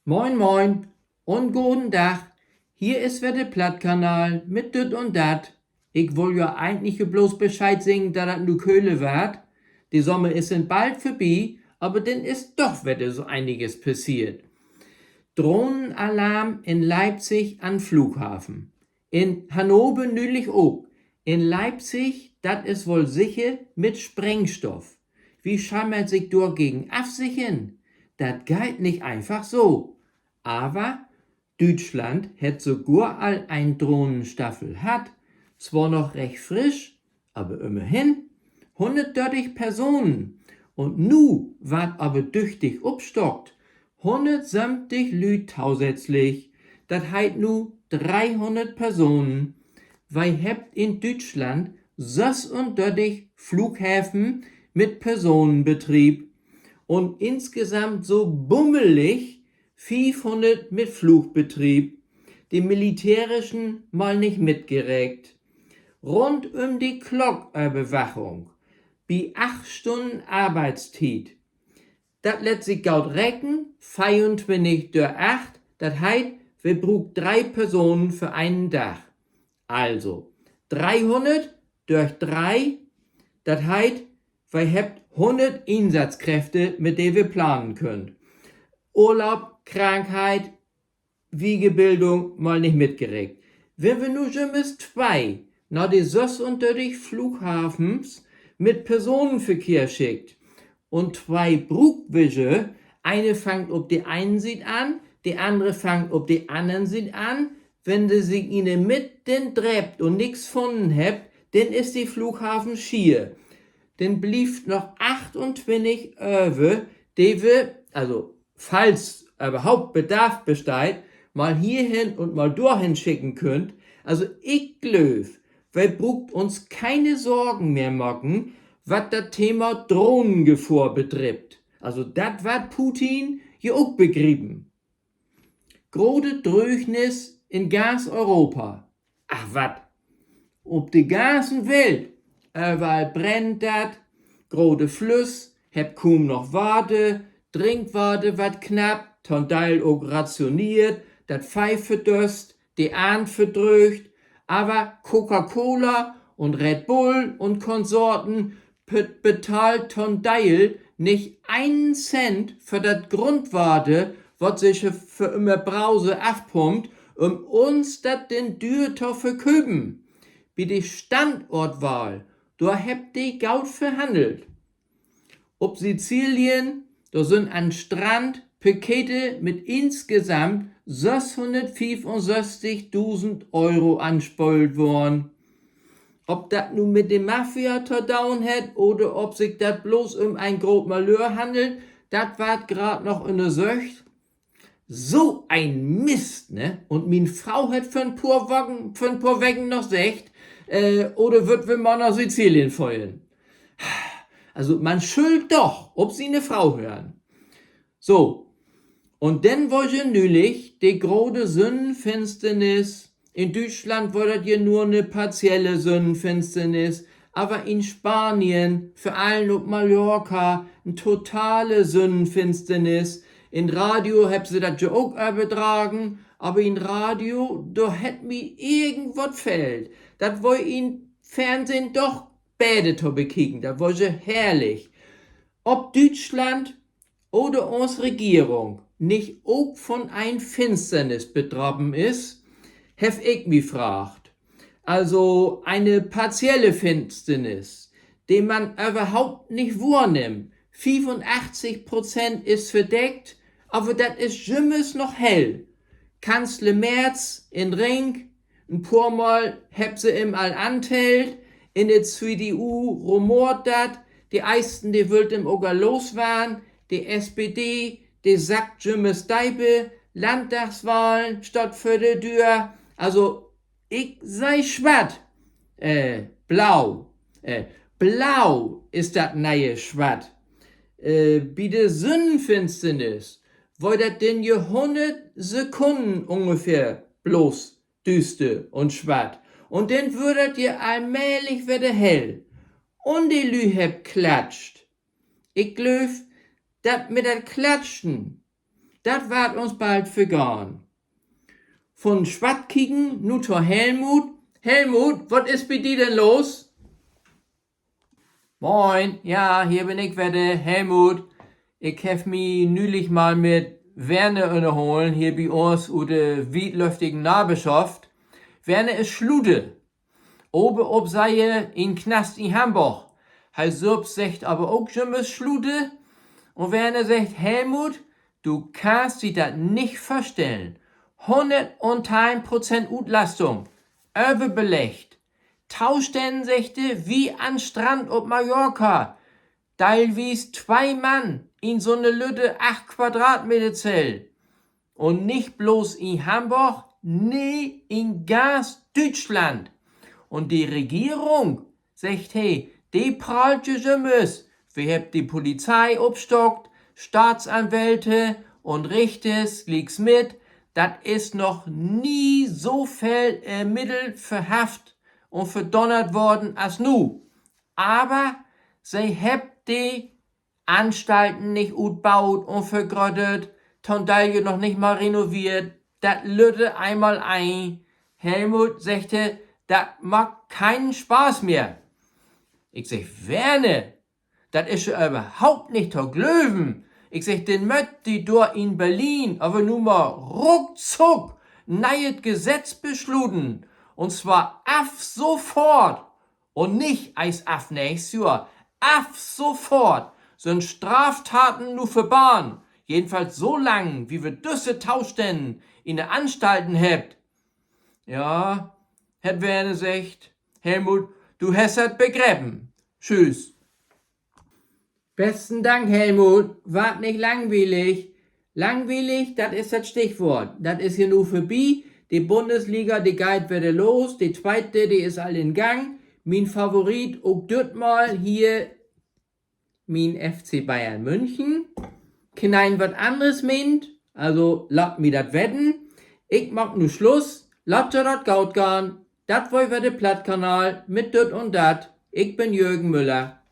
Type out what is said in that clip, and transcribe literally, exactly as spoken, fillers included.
Moin, moin un goden Dag. Hier is wedder de Plattkanal mit Düt un Dat. Ik wull jo egentlich jo blots Bescheed seggen, dat dat nu köhler warrt. De Sommer is denn bald vörbi, aver denn is doch wedder so eniges passeert. Drohnenalarm in Leipzig an'n Flughaven. In Hannover nülich ok. In Leipzig, dat is woll sicher, mit Sprengstoff. Wo schall man sik dorgegen afsichern? Dat geiht nich eenfach so. Aver Düütschland hett sogor al en Drohnenstaffel hatt, swoor noch recht frisch, aver ümmerhen, hunnertdörtig Personen. Un nu warrt aver düchtig opstockt. Hunnertsöventig Lüüd tosätzlich. Dat heet nu dreehunnert Personen. Wi hebbt in Düütschland sössundörtig Flughäven mit Personenbetrieb un insgesamt so bummelig fiefhunnert mit Flugbetrieb, de militärischen mal nich mitrekent. Rund üm de Klock Överwachung bi acht Stunnen Arbeitstiet. Dat lett sik goot reken, veeruntwintig dör acht, dat heet, wi bruukt dree Personen för enen Dag. Also, dreehunnert dör dree, dat heet, wi hebbt hunnert Insatzkräfte, mit de wi planen köönt. Urlaub, Krankheit, Wiederbildung mal nich mitrekent. Wenn wi nu jümmers twee na de sössundörtig Flughävens mit Personenverkehr schickt, un twee bruukt wi je, ene fangt op de ene Siet an, de annere fangt op de annere Siet an. Wenn de sik in de Midd denn dreept un nix funnen hebbt, denn is de Flughaven schier. Denn blievt noch achtuntwintig över, de wi, also falls överhaupt Bedarf besteiht, mal hierhen un mal dorhen schicken köönt. Also ik glööv, wi bruukt uns kene Sorgen mehr maken, wat dat Thema Drohnengefohr betrifft. Also dat warrt Putin ja ok begriepen. Grote Dröögnis in ganz Europa. Ach wat. Op de ganze Welt, överall brennt dat, grote Flüss hebbt kuum noch Water, Drinkwater warrt knapp, to'n Deel ok rationeert, dat Veeh verdöst, de Aarnt verdröögt, aver Coca-Cola un Red Bull un Konsorten betahlt to'n Deel nich enen Cent för dat Grundwater, wat se för ümmer Brause afpumpt, üm uns dat denn düer to verköpen. Bi de Standortwahl, dor hebbt de goot verhannelt. Op Sizilien, dor sünd an'n Strand Pakete mit insgesamt sösshunnertfiefunsösstigdusend Euro anspöölt worrn. Of dat nu mit de Mafia to doon hett oder of sik dat blots üm en groot Malheur hannelt, dat warrt graad noch ünnersöcht. So en Mist, ne? Un mien Fro hett vör en poor Woken, vör en poor Weken noch seggt, äh, oder wüllt wi mal na Sizilien föhren? Also, man schull doch op siene Fro hören. So, un denn weer je nülich de grote Sünnenfinsternis. In Düütschland weer dat ja nur 'ne partielle Sünnenfinsternis, aver in Spanien, vör allen op Mallorca, en totale Sünnenfinsternis. In Radio hebbt se dat ja ok överdragen, aver in Radio, dor hett mi irgendwat fehlt. Dat weer in Fernsehen doch beter to bekieken. Dat weer je herrlich. Of Düütschland oder uns Regierung nich ok von en Finsternis bedrapen is, heff ik mi fraagt. Also ene partielle Finsternis, de man överhaupt nich wohrnimmt. Fiefunachtzig Prozent is verdeckt, aver dat is jümmers noch hell. Kanzler Merz in Ring, en poor Mal hebbt se em al antellt, in de C D U rumoort dat, de Eersten, de wüllt em ok al loswarrn, de S P D, de sackt jümmers deper, Landdagswahlen staht vör de Döör. Also, ik seh swatt, äh, blau, äh, blau is dat ne'e Swatt. Äh, bi de Sünnenfinsternis weer dat denn je hunnert Sekunnen ungefähr blots düüster un swatt. Un denn wöör dat je allmählich wedder hell. Un de Lüüd hebbt klatscht. Ik glööv, dat mit dat Klatschen Dat warrt uns bald vergahn. Von Swattkieken nu to Helmut. Helmut, wat is bi di denn los? Moin, ja, hier bün ik wedder, Helmut. Ik heff mi nülich mal mit Werner ünnerholen, hier bi uns ut de wietlöftigen Naberschaft. Werner is Sluter. Ober op Seie in Knast in Hamborg. He sülvst seggt aver ok jümmers Sluter. Un Werner seggt: Helmut, du kannst di dat nich vörstellen. Hunnertteihn Prozent Utlastung, överbeleggt. Tostännen, seggt he, wie an Strand op Mallorca. Deelwies twee Mann in so 'ne lütte acht Quadratmeter Zell. Un nich blots in Hamborg, nee, in ganz Düütschland. Un de Regierung, seggt he, de prahlt jümmers: Wi hebbt de Polizei opstockt, Staatsanwälte un Richters glieks mit. Dat is noch nie so veel ermiddelt, verhaft un verdonnert worrn as nu. Aver se hebbt de Anstalten nich utbaut un vergröttert, to'n Deel noch nich mal renoveert. Dat lütte Eenmaleen, Helmut, seggt he, dat maakt keinen Spaß mehr. Ik segg: Werner, dat is ja överhaupt nich to glöven. Ik segg: Denn mööt de dor in Berlin aver nu mal ruckzuck 'n nee'et Gesetz besluten. Un zwar af sofort. Un nich eerst af nächst Johr. Af sofort sünd Straftaten nu verbaden. Jedenfalls so lang, wie wi düsse Tostännen in de Anstalten hebbt. Ja, hett Werner seggt, Helmut, du hest dat begrepen. Tschüss. Besten Dank, Helmut. Warrt nich langwielig. Langwielig, dat is dat Stichwoort. Dat is hier nu vörbi. De Bundesliga, de geiht wedder los. De tweete, de is al in Gang. Mien Favorit, ok dütmal hier, mien F C Bayern München. Keen een wat anners meent, also laat mi dat weten. Ik maak nu Sluss. Laat jo dat goot gahn. Dat weer wedder de Plattkanal mit Düt un Dat. Ik bün Jürgen Müller.